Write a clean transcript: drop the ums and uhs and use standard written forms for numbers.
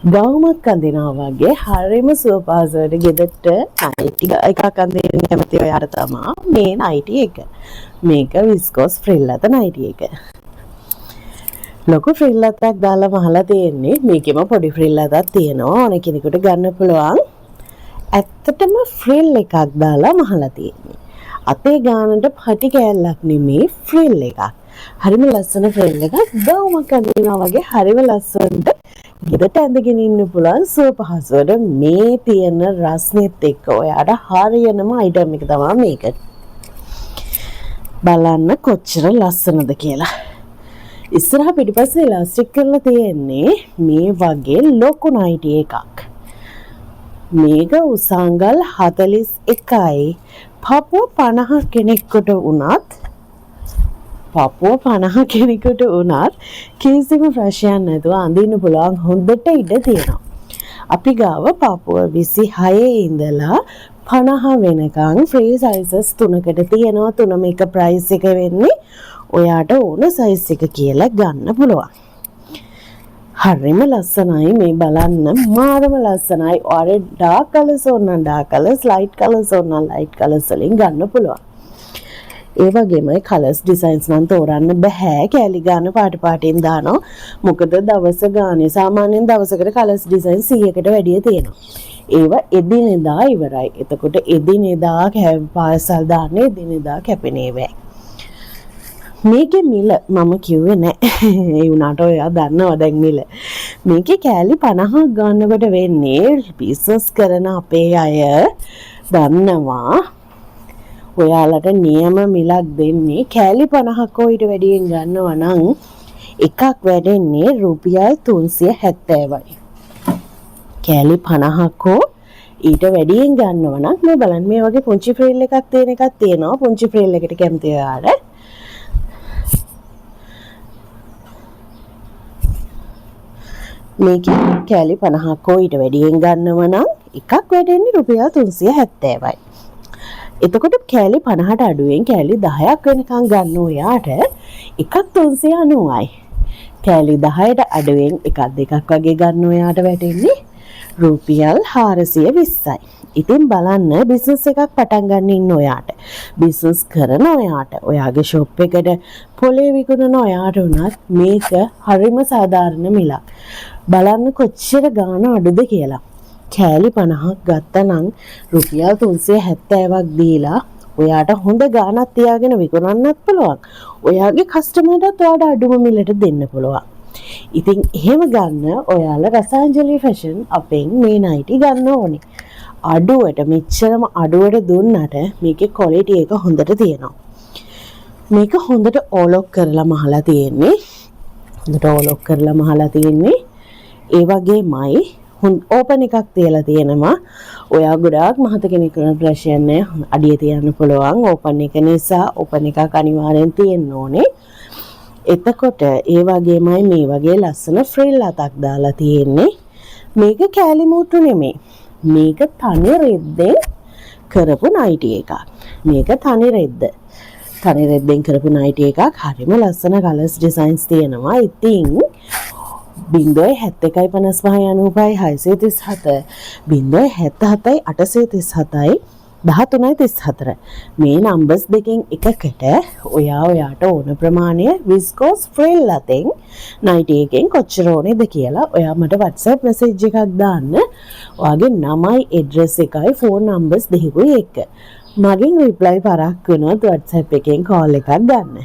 ගවුමක් අඳිනවා වගේ හරිම සුව පහසුවට ගෙදරට නයිටි එකක් අඳින්න කැමති ඔයාට තමා මේ නයිටි එක. මේක විස්කෝස් ෆ්‍රිල් අත නයිටි එක. ලොකු ෆ්‍රිල් අතක් දාලා මහලා තියෙන්නේ. මේකෙම පොඩි ෆ්‍රිල් අතක් තියෙනවා. ඕන කෙනෙකුට ගන්න පුළුවන්. ඇත්තටම ෆ්‍රිල් එකක් දාලා මහලා තියෙන්නේ. අතේ ගානට පටි කෑල්ලක් නෙමේ, ෆ්‍රිල් එකක්. හරිම ලස්සන ෆ්‍රිල් එකක්. ගවුමක් අඳිනවා වගේ හරිම ලස්සනට ගෙදරට ඇඳගෙන ඉන්න පුළුවන් සුව පහසුවට. මේ තියෙන රස්නෙත් එක්ක ඔයාට හරියනම අයිටම් එක තමයි මේක. බලන්න කොච්චර ලස්සනද කියලා. ඉස්සරහ පිටිපස්සේ ඉලාස්ටික් කරලා තියෙන්නේ මේ වගේ ලොකු නයිටි එකක්. මේක උස අඟල් 41යි. පපුව 50 කෙනෙකුට වුණත්, පපුව 50 කෙනෙකුට වුණත් කිසිම ප්‍රශ්නයක් නැතුව අඳින්න පුළුවන්, හොඳට ඉඩ තියෙනවා. අපි ගාව පපුව 26 ඉඳලා 50 වෙනකන් ෆ්‍රී සයිසස් තුනකට තියෙනවා. තුනම එක ප්‍රයිස් එක වෙන්නේ. ඔයාට ඕන සයිස් එක කියලා ගන්න පුළුවන්. හරිම ලස්සනයි මේ බලන්න, මාරම ලස්සනයි. ඔයාලට ඩාර්ක් කලර්ස් ඕන නම් ඩාර්ක් කලර්ස්, ලයිට් කලර්ස් ඕන නම් ලයිට් කලර්ස් වලින් ගන්න පුළුවන්. ඒ වගේම කලර්ස් ඩිසයින්ස් නම් තෝරන්න බැහැ. කෑලි ගන්න පාට පාටින් දානවා. මොකද දවස ගානේ සාමාන්‍යයෙන් දවසකට කලර්ස් ඩිසයින් 100කට වැඩිය තියෙනවා. ඒවා එදිනෙදා ඉවරයි. එතකොට එදිනෙදා පාර්සල් දාන්නේ, එදිනෙදා කැපෙන ඒවා. මේකේ මිල මම කිව්වේ නෑ. ඒ වුණාට ඔයා දන්නවා දැන් මිල. මේකේ කෑලි 50ක් ගන්නකොට වෙන්නේ, බිස්නස් කරන අපේ අය දන්නවා, ඔයාලට නියම මිලක් දෙන්නේ. කෑලි 50ක් හෝ ඊට වැඩියෙන් ගන්නවා නම් එකක් වැටෙන්නේ රුපියල් 370යි. කෑලි 50ක් හෝ ඊට වැඩියෙන් ගන්නවා නම්, මේ බලන්න, මේ වගේ පුංචි ෆ්‍රිල් එකක් තියෙන එකක් තියෙනවා. පුංචි ෆ්‍රිල් එකට කැමති ඔයාලට මේකේ කෑලි 50ක් හෝ ඊට වැඩියෙන් ගන්නව නම් එකක් වැටෙන්නේ රුපියල් 370යි. එතකොට කෑලි 50ට අඩුවෙන් කෑලි 10ක් වෙනකන් ගන්න ඔයාට එකක් 390යි. කෑලි 10ට අඩුවෙන් එකක් දෙකක් වගේ ගන්න ඔයාට වැටෙන්නේ රුපියල් 420යි. ඉතින් බලන්න, බිස්නස් එකක් පටන් ගන්න ඉන්න ඔයාට, බිස්නස් කරන ඔයාට, ඔයාගේ ෂොප් එකට පොලේ විකුණන ඔයාට වුණත් මේක හරිම සාධාරණ මිලක්. බලන්න කොච්චර ගාණ අඩුද කියලා. කෑලි 50ක් ගත්තා නම් රුපියල් 370ක් දීලා ඔයාට හොඳ ගාණක් තියාගෙන විකුණන්නත් පුළුවන්. ඔයාගේ කස්ටමර්ටත් ඔයාට අඩුම මිලට දෙන්න පුළුවන්. ඉතින් එහෙම ගන්න ඔයාලා රසාංජලි ෆැෂන් අපෙන් මේ නයිටි ගන්න ඕනේ. අඩුවට, මෙච්චරම අඩුවට දුන්නට මේකේ ක්වොලිටි එක හොඳට තියෙනවා. මේක හොඳට ඕලොක් කරලා මහලා තියෙන්නේ. හොඳට ඕලොක් කරලා මහලා තියෙන්නේ. ඒ වගේමයි ඕපන් එකක් තියලා තියෙනවා. ඔයා ගොඩාක් මහත කෙනෙක් වුණත් ප්‍රශ්නයක් නෑ. අඩිය තියන්න පුළුවන්. ඕපන් එක නිසා ඕපන් එකක් අනිවාර්යෙන් තියෙන්න ඕනේ. එතකොට ඒ වගේමයි මේ වගේ ලස්සන ෆ්‍රිල් අතක් දාලා තියෙන්නේ. මේක කෑලි මූට්ටු නෙමෙයි. මේක තනි රෙද්දෙන් කරපු නයිටි එකක්. මේක තනි රෙද්ද. තනි රෙද්දෙන් කරපු නයිටි එකක්. හරිම ලස්සන කලර්ස් ඩිසයින්ස් තියෙනවා. ඉතින් 071 55 95 637, 077 837යි 13යි 34, මේ නම්බර්ස් දෙකෙන් එකකට ඔයා ඔයාට ඕන ප්‍රමාණය විස්කෝස් ෆ්‍රිල් අතෙන් නයිටි එකෙන් කොච්චර ඕනේද කියලා ඔයා මට WhatsApp message එකක් දාන්න. ඔයාගේ නමයි ඇඩ්‍රස් එකයි ෆෝන් නම්බර්ස් දෙකකුයි එක්ක. මගෙන් රිප්ලයි පරක් වුණොත් WhatsApp එකෙන් කෝල් එකක් ගන්න.